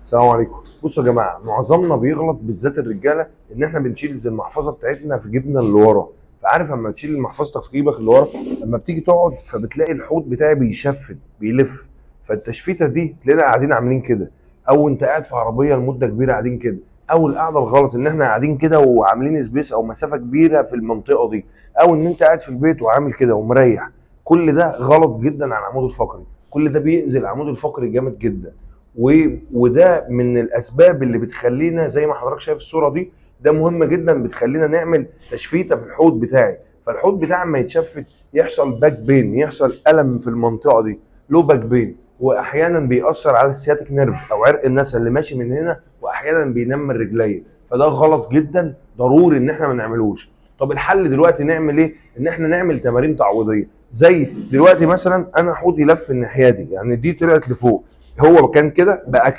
السلام عليكم. بصوا يا جماعه، معظمنا بيغلط بالذات الرجاله، ان احنا بنشيل زي المحفظة بتاعتنا في جيبنا اللي ورا. فعارف اما تشيل محفظتك في جيبك اللي ورا، لما بتيجي تقعد فبتلاقي الحوض بتاعي بيشفت بيلف، فالتشفيته دي تلاقينا قاعدين عاملين كده، او انت قاعد في عربية لمدة كبيرة قاعدين كده، او القعدة الغلط ان احنا قاعدين كده وعاملين space او مسافة كبيرة في المنطقة دي، او ان انت قاعد في البيت وعامل كده ومريح. كل ده غلط جدا على العمود الفقري، كل ده بيأذي العمود الفقري جامد جدا، وده من الاسباب اللي بتخلينا زي ما حضرتك شايف الصورة دي، ده مهم جدا، بتخلينا نعمل تشفيته في الحوض بتاعي. فالحوض بتاعي اما يتشفت يحصل back pain، يحصل الم في المنطقة دي، low back pain، واحيانا بيأثر على ال sciatic nerve او عرق النسا اللي ماشي من هنا، واحيانا بينمل رجليه، فده غلط جدا، ضروري ان احنا ما نعملوش. طب الحل دلوقتي نعمل ايه؟ ان احنا نعمل تمارين تعويضيه. زي دلوقتي مثلا انا حوضي لف الناحية دي، يعني دي طلعت لفوق، هو كان كده بقى كده.